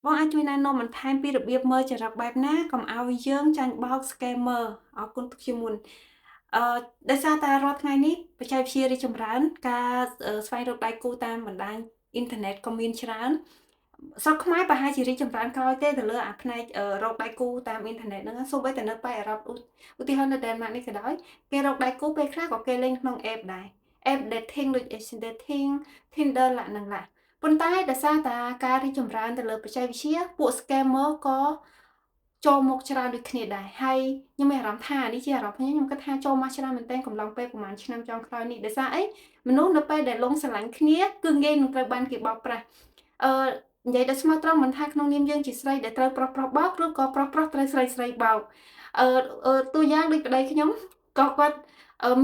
បងអាចជួយណែនាំបន្ថែមពីរបៀបមើលចរិតបែបណាកុំឲ្យយើងចាញ់បោក scammer អរគុណទុកជាមុនអឺដោយសារតែរាល់ថ្ងៃនេះបច្ចេកវិទ្យារីកចម្រើនការស្វែងរកដៃគូតាមបណ្ដាញអ៊ីនធឺណិតក៏មានច្រើនស្រុកខ្មែរប្រហែលជារីកចម្រើនក្រោយទេទៅលើអាផ្នែករកដៃគូតាមអ៊ីនធឺណិតហ្នឹងសូម្បីតែនៅប៉ែកអឺរ៉ុបឧទាហរណ៍នៅដែនម៉ាកនេះក៏ដោយគេរកដៃគូពេលខ្លះក៏គេលេងក្នុង app ដែរ app dating ដូច Asian Dating Tinder ឡាក់នឹងឡាប៉ុន្តែដោយសារតែការរីកចម្រើនទៅលើបច្ចេកវិទ្យាពួក scammer ក៏ចូលមកច្រើនដូចគ្នាដែរហើយខ្ញុំមានអារម្មណ៍ថានេះជាអារម្មណ៍ខ្ញុំខ្ញុំគិតថាចូលមកច្រើនមែនទែនកំឡុងពេលប្រហែលឆ្នាំចុងក្រោយនេះដោយសារអីមនុស្សនៅពេលដែលលងស្រឡាញ់គ្នាគឺងាយនឹងត្រូវបានគេបោកប្រាស់អឺនិយាយដល់ស្មោះត្រង់មិនថាក្នុងនាមយើងជាស្រីដែលត្រូវប្រុសប្រុសបោកឬក៏ប្រុសប្រុសត្រូវស្រីស្រីបោកអឺតួយ៉ាងដូចប្តីខ្ញុំក៏គាត់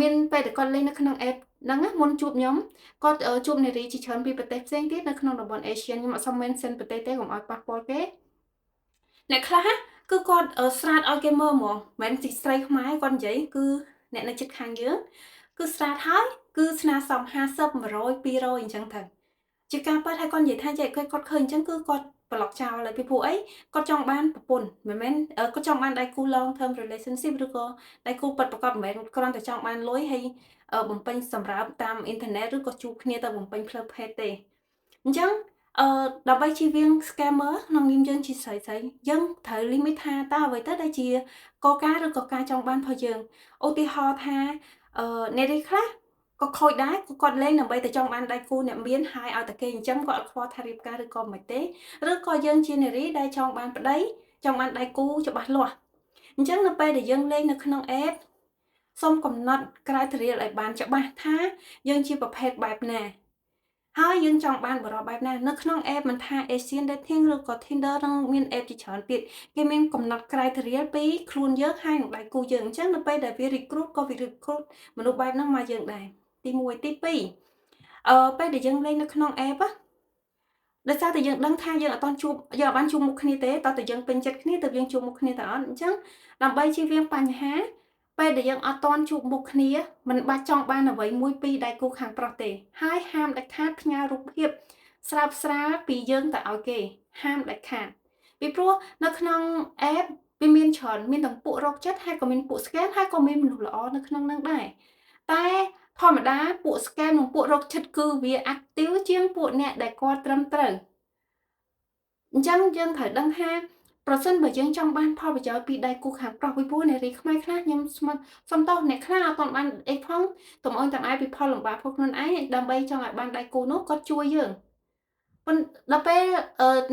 មានពេលដែលគាត់លេងនៅក្នុង app ហ្នឹងមុនជួបខ្ញុំគាត់ជួបនារីជាច្រើនពីប្រទេសផ្សេងទៀតនៅក្នុងតំបន់អាស៊ានខ្ញុំអត់សុំ mention ប្រទេសទេកុំឲ្យប៉ះពាល់គេអ្នកខ្លះគឺគាត់ស្រាតឲ្យគេមើលហ្មងមិនមែនជាស្រីខ្មែរគាត់និយាយគឺអ្នកនៅជិតខាងយើងគឺស្រាតហើយគឺស្នើសុំ50 100 200អញ្ចឹងទៅជាការប៉ັດហើយគាត់និយាយថាចេះគាត់ឃើញអញ្ចឹងគឺគាត់ប្លុកចោលហើយពីព្រោះអីគាត់ចង់បានប្រពន្ធមិនមែនគាត់ចង់បានដៃគូ long term relationship ឬក៏ដៃគូពិតប្រាកដមិនមែនគ្រាន់តែចង់បានលុយហើយបំពេញសម្រាប់តាមអ៊ីនធឺណិតឬក៏ជួបគ្នាទៅបំពេញផ្លូវភេទទេអញ្ចឹងអឺដើម្បីជៀសវាង scammer ក្នុងនាមយើងជាស្រីស្រីយើងត្រូវ limit ថាតើអ្វីទៅដែលជាគោលការណ៍ឬក៏ការចង់បានរបស់យើងឧទាហរណ៍ថាអឺអ្នកនេះខ្លះក៏ខូចដែរគាត់លេងដើម្បីតែចង់បានដៃគូអ្នកមានហើយឲ្យតែគេចិញ្ចឹមគាត់អត់ខ្វល់ថារៀបការឬក៏មិនទេឬក៏យើងជានារីដែលចង់បានប្តីចង់បានដៃគូច្បាស់លាស់អញ្ចឹងនៅពេលដែលយើងលេងនៅក្នុង app សូមកំណត់ criteria ឲ្យបានច្បាស់ថាយើងជាប្រភេទបែបណាហើយយើងចង់បានបរិបបែបណានៅក្នុង app មិនថា Asian Dating ឬក៏ Tinder នឹងមាន app ជាច្រើនទៀតគេមានកំណត់ criteria ពីខ្លួនយើងហើយនឹងដៃគូយើងអញ្ចឹងនៅពេលដែលវា recruit ក៏វា recruit មនុស្សបែបហ្នឹងមកយើងដែរទី1ទី2អឺពេលដែលយើងលេងនៅក្នុង app ដោយសារតែយើងដឹងថាយើងអត់ទាន់ជួបយើងអត់បានជួបមុខគ្នាទេតោះតែយើងពេញចិត្តគ្នាទើបយើងជួបមុខគ្នាទៅអត់អញ្ចឹងដើម្បីជៀសវាងបញ្ហាពេលដែលយើងអត់ទាន់ជួបមុខគ្នាមិនបាច់ចង់បានអ្វីមួយពីដៃគូខាងប្រុសទេហើយហាមដាច់ខាតផ្ញើរូបភាពស្រាបស្រាលពីយើងទៅឲ្យគេហាមដាច់ខាតពីព្រោះនៅក្នុង app វាមានច្រើនមានទាំងពួករោគចិត្តហើយក៏មានពួក scam ហើយក៏មានមនុស្សល្អនៅក្នុងនឹងដែរតែធម្មតាពួក scam និងពួករោគចិត្តគឺវា active ជាងពួកអ្នកដែលគាត់ត្រឹមត្រូវអញ្ចឹងយើងត្រូវដឹងថាប្រសិនបើយើងចង់បានផលប្រយោជន៍ពីដៃគូខាងប្រុសពីព្រោះនារីខ្មែរខ្លះខ្ញុំស្មសុំទោសអ្នកខ្លះអត់ទាន់បានអីផងតំអូនទាំងឯងពីផលលំបាកផងខ្លួនឯងដើម្បីចង់ឲ្យបានដៃគូនោះគាត់ជួយយើងប៉ុន្តែដល់ពេល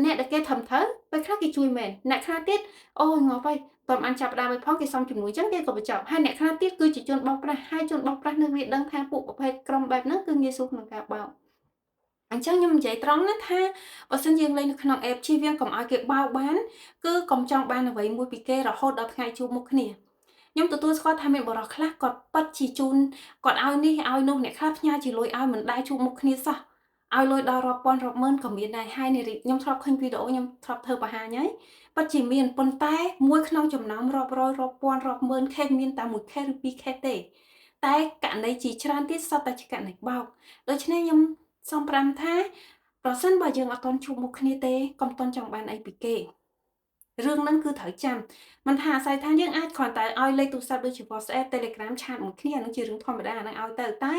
អ្នកដែលគេត្រឹមត្រូវពេលខ្លះគេជួយមែនអ្នកខ្លះទៀតអូយងាប់ហើយតើបានចាប់ដើមឲ្យផងគេសុំជំនួយអញ្ចឹងគេក៏បញ្ចប់ហើយអ្នកខ្លះទៀតគឺជាជនបោកប្រាស់ហើយជនបោកប្រាស់នឹងវាដឹងថាពួកប្រភេទក្រុមបែបហ្នឹងគឺងាយស្រួលក្នុងការបោកអញ្ចឹងខ្ញុំនិយាយត្រង់ណាថាបើសិនយើងលេងនៅក្នុង app ជៀសវាងកុំឲ្យគេបោកបានគឺកុំចង់បានអ្វីមួយពីគេរហូតដល់ថ្ងៃជួបមុខគ្នាខ្ញុំទទួលស្គាល់ថាមានបរិសុទ្ធខ្លះគាត់ប៉ិតជាជូនគាត់ឲ្យនេះឲ្យនោះអ្នកខ្លះផ្ញើជាលុយឲ្យមិនដែលជួបមុខគ្នាសោះឲ្យលុយដល់រាប់ពាន់រាប់ម៉ឺនក៏មានដែរហើយនារីខ្ញុំធ្លាប់ឃើញវីដេអូខ្ញុំធ្លាប់ធ្វើបង្ហាញហើយពិតជាមានប៉ុន្តែមួយក្នុងចំណោមរាប់រយរាប់ពាន់រាប់ម៉ឺន case មានតែមួយ case ឬពីរ case ទេតែករណីជាច្រើនទៀតសុទ្ធតែជាករណីបោកដូច្នេះខ្ញុំសូមប្រាំថាប្រសិនបើយើងអត់ទាន់ជួបមុខគ្នាទេកុំទាន់ចង់បានអីពីគេរឿងហ្នឹងគឺត្រូវចាំមិនថាអាស្រ័យថាយើងអាចគ្រាន់តែឲ្យលេខទូរស័ព្ទដូចជា WhatsApp Telegram chat មួយគ្នាអាហ្នឹងជារឿងធម្មតាអាហ្នឹងឲ្យទៅតែ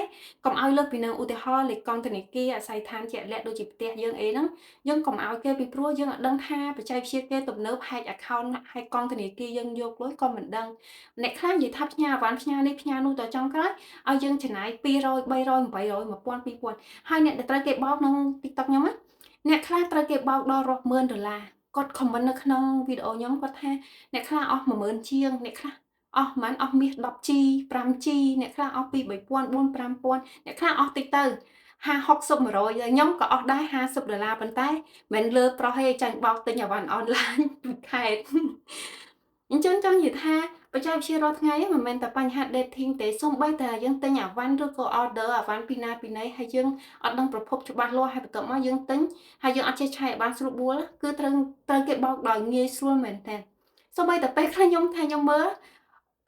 កុំឲ្យលើសពីនឹងឧទាហរណ៍លេខកងធនាគារអាស័យដ្ឋានជាក់លាក់ដូចជាផ្ទះយើងអីហ្នឹងយើងកុំឲ្យគេពីព្រោះយើងអត់ដឹងថាបច្ចេកវិទ្យាគេទំនើប hack account hack កងធនាគារយើងយកលុយក៏មិនដឹងអ្នកខ្លះនិយាយថាផ្ញើអវ៉ាន់ផ្ញើនេះផ្ញើនោះទៅចុងក្រោយឲ្យយើងចំណាយ200 300 800 1000 2000ហើយអ្នកដែលត្រូវគេបោកក្នុង TikTok ខ្ញុំណាអ្នកខ្លះត្រូវគេបោកដល់រាប់ម៉ឺនដុល្លារគាត់ comment នៅក្នុងវីដេអូខ្ញុំគាត់ថាអ្នកខ្លះអស់10000ជាងអ្នកខ្លះអស់ប្រហែលអស់មាស 10G 5G អ្នកខ្លះអស់2 3000 4 5000អ្នកខ្លះអស់តិចទៅ50 60 100ខ្ញុំក៏អស់ដែរ50ដុល្លារប៉ុន្តែមិនលើប្រុសទេចាញ់បោកទិញអវ៉ាន់អនឡាញពីខេត្តអញ្ចឹងចង់និយាយថាបច្ចេកវិទ្យារាល់ថ្ងៃមិនមែនតែបញ្ហា dating ទេសូម្បីតែយើងទិញអវ៉ាន់ឬក៏ order អវ៉ាន់ពីណាពីណីហើយយើងអត់ដឹងប្រភពច្បាស់លាស់ហើយបន្ទាប់មកយើងទិញហើយយើងអត់ចេះឆែកឲ្យបានស្រួលបួលគឺត្រូវត្រូវគេបោកដោយងាយស្រួលមែនតើសូម្បីតែពេលខ្លះខ្ញុំថាខ្ញុំមើល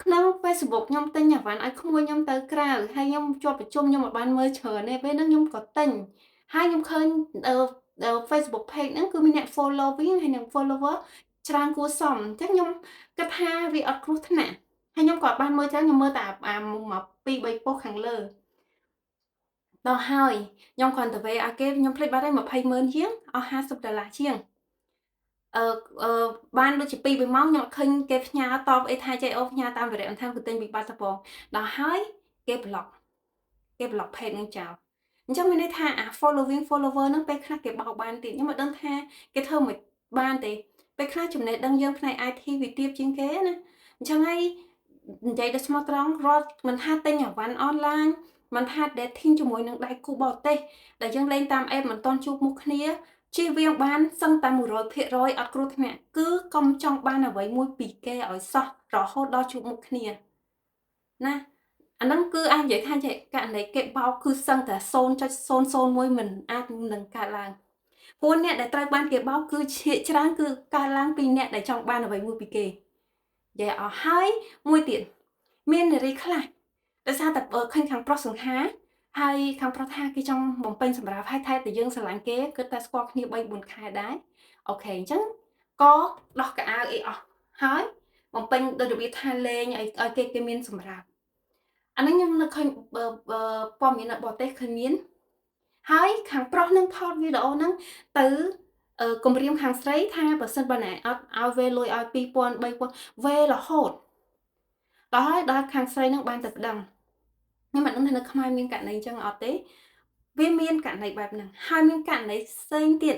ក្នុង Facebook ខ្ញុំទិញអវ៉ាន់ឲ្យក្មួយខ្ញុំទៅក្រៅហើយខ្ញុំជាប់ប្រជុំខ្ញុំអត់បានមើលច្រើនទេពេលហ្នឹងខ្ញុំក៏ទិញហើយខ្ញុំឃើញ Facebook page ហ្នឹងគឺមានអ្នក following ហើយនិង follower ច្រើនគួរសមអញ្ចឹងខ្ញុំគិតថាវាអត់គ្រោះថ្នាក់ហើយខ្ញុំក៏បានមើលច្រើនខ្ញុំមើលតែអាមក2 3ប៉ុស្តិ៍ខាងលើដល់ហើយខ្ញុំគ្រាន់តែវេឲ្យគេខ្ញុំភ្លេចបាត់ហើយ20ម៉ឺនជាងអស់50ដុល្លារជាងអឺអឺបានដូចជា2 3ម៉ោងខ្ញុំអត់ឃើញគេផ្ញើតបអីថាចេះអូផ្ញើតាមវិរៈថាគឺទិញពីបាត់តបងដល់ហើយគេ block គេ block page នឹងចោលអញ្ចឹងមានន័យថាអា following follower ហ្នឹងពេលខ្លះគេបោកបានទៀតខ្ញុំមិនដឹងថាគេធ្វើមិនបានទេពេលខ្លះចំណេះដឹងយើងផ្នែក IT វាទាបជាងគេណាអញ្ចឹងហើយនិយាយដល់ស្មោះត្រង់រាល់មិនថាទិញអីវ៉ាន់អនឡាញមិនថា dating ជាមួយនឹងដៃគូបរទេសដែលយើងលេងតាម app មិនទាន់ជួបមុខគ្នាជៀសវាងបានសឹងតែ100%អត់គ្រោះថ្នាក់គឺកុំចង់បានអ្វីមួយពីគេឲ្យសោះរហូតដល់ជួបមុខគ្នាណាអាហ្នឹងគឺអាចនិយាយថាចេះករណីគេបោកគឺសឹងតែ0.001មិនអាចនឹងកើតឡើងព្រោះអ្នកដែលត្រូវបានគេបោកគឺជាច្រើនគឺកើតឡើងពីអ្នកដែលចង់បានអ្វីមួយពីគេនិយាយអស់ហើយមួយទៀតមាននារីខ្លះដោយសារតែឃើញខាងប្រុសសង្ហាហើយខាងប្រុសថាគេចង់បំពេញសម្រាប់ហើយថែតែយើងស្រឡាញ់គេគិតតែស្គាល់គ្នា3 4ខែដែរអូខេអញ្ចឹងក៏ដោះកៅអៅអីអស់ហើយបំពេញដោយរបៀបថាលេងឲ្យគេមានសម្រាប់អានេះខ្ញុំនៅឃើញព័ត៌មាននៅបរទេសឃើញមានហើយខាងប្រុសនឹងថតវីដេអូហ្នឹងទៅគម្រាមខាងស្រីថាបើសិនបើណែអត់ឲ្យវេលុយឲ្យ2000 3000វេរហូតដល់ហើយដល់ខាងស្រីនឹងបានតែប្តឹងខ្ញុំមិនដឹងថានៅខ្មែរមានករណីអញ្ចឹងអត់ទេវាមានករណីបែបហ្នឹងហើយមានករណីផ្សេងទៀត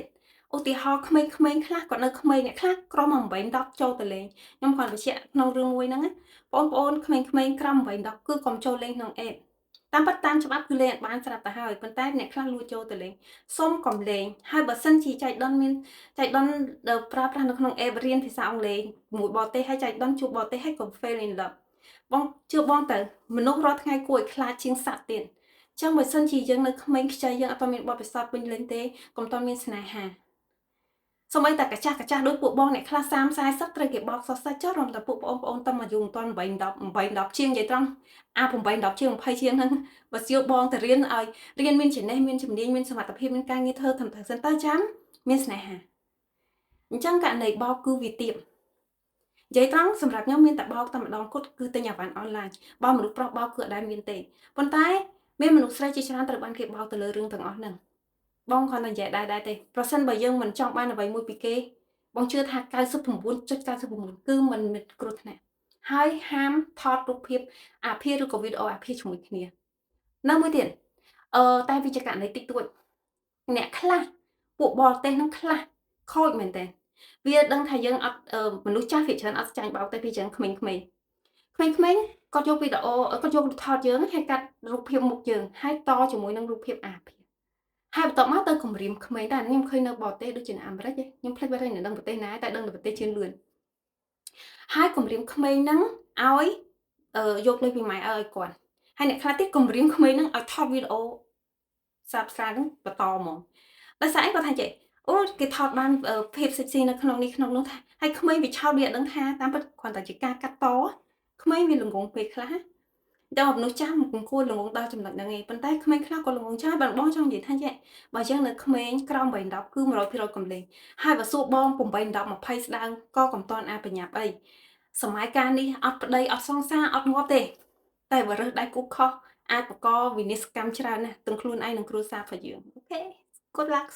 ឧទាហរណ៍ក្មេងៗខ្លះគាត់នៅក្មេងអ្នកខ្លះក្រុម8 10ចូលទៅលេងខ្ញុំគ្រាន់បញ្ជាក់ក្នុងរឿងមួយហ្នឹងបងប្អូនក្មេងៗក្រោម8 10គឺកុំចូលលេងក្នុង app តាមពិតតាមច្បាប់គឺលេងអត់បានស្រាប់ទៅហើយប៉ុន្តែអ្នកខ្លះលួចចូលទៅលេងសូមកុំលេងហើយបើសិនជាចៃដន្យមានចៃដន្យប្រើប្រាស់នៅក្នុង app រៀនភាសាអង់គ្លេសមួយបរទេសហើយចៃដន្យជួបបរទេសហើយកុំ fail in love បងជឿបងទៅមនុស្សរាល់ថ្ងៃគួរឲ្យខ្លាចជាងសត្វទៀតអញ្ចឹងបើសិនជាយើងនៅក្មេងខ្ចីយើងអត់មានបទពិសោធន៍ពេញលេញទេកុំតមានស្នេហាសូម្បីតែកាចាស់កាចាស់ដូចពួកបងអ្នកខ្លះ30 40ត្រូវគេបោកសោះសាច់ចុះរំតែពួកបងប្អូនតំអាយុមិនទាន់8 10 8 10ជាងនិយាយត្រង់អា8 10ជាង20ជាងហ្នឹងបើសៀវបងទៅរៀនឲ្យរៀនមានចំណេះមានជំនាញមានសមត្ថភាពមានការងារធ្វើត្រឹមត្រូវសិនតើចាំមានស្នេហាអញ្ចឹងករណីបោកគឺវាទាបនិយាយត្រង់សម្រាប់ខ្ញុំមានតែបោកតែម្ដងគត់គឺទិញអីវ៉ាន់អនឡាញបើមនុស្សប្រុសបោកគឺអត់ដែលមានទេប៉ុន្តែមានមនុស្សស្រីជាច្រើនត្រូវបានគេបោកទៅលើរឿងទាំងអស់ហ្នឹងបងគ្រាន់តែនិយាយដែរទេប្រសិនបើយើងមិនចង់បានអ្វីមួយពីគេបងជឿថា 99.99 គឺមិនមានគ្រោះថ្នាក់ហើយហាមថតរូបភាពអាភាឬក៏វីដេអូអាភាជាមួយគ្នានៅមួយទៀតតែវាជាករណីតិចតួចអ្នកខ្លះពួកបរទេសហ្នឹងខ្លះខូចមែនតើវាដឹងថាយើងអត់មនុស្សចាស់វាច្រើនអត់ចាញ់បោកទេវាច្រើនក្មេងៗក្មេងៗគាត់យកវីដេអូគាត់យកថតយើងហើយកាត់រូបភាពមុខយើងហើយតជាមួយនឹងរូបភាពអាភាហើយបន្ទាប់មកទៅគម្រាមក្មេងដែរខ្ញុំឃើញនៅបរទេសដូចជានៅអាមេរិកខ្ញុំភ្លេចបាត់ហើយនៅដឹងប្រទេសណាតែដឹងតែប្រទេសជឿនលឿនហើយគម្រាមក្មេងហ្នឹងឲ្យយកលុយពីម៉ែឲ្យគាត់ហើយអ្នកខ្លះទៀតគម្រាមក្មេងហ្នឹងឲ្យថតវីដេអូស្រាប់ស្រាហ្នឹងបន្តហ្មងដោយសារអីគាត់ថាចេះអូគេថតបានភាពសិចស៊ីនៅក្នុងនេះក្នុងនោះថាហើយក្មេងវាឆោតវាអត់ដឹងថាតាមពិតគ្រាន់តែជាការកាត់តក្មេងវាល្ងងពេលខ្លះដល់មនុស្សចាស់មិនគួរល្ងងដល់ចំណុចហ្នឹងឯងប៉ុន្តែក្មេងខ្លះក៏ល្ងងចាស់បានបងចង់និយាយថាចេះបើយើងនៅក្មេងក្រោម8 10គឺ100%កំលេងហើយបើសួរបង8 10 20ស្ដើងក៏កំតនអាបញ្ញាប់អីសម័យកាលនេះអត់ប្តីអត់សង្សារអត់ងាប់ទេតែបើរើសដៃគូខុសអាចបង្កវិនាសកម្មច្រើនណាស់ទាំងខ្លួនឯងនិងគ្រួសាររបស់យើងអូខេ good luck.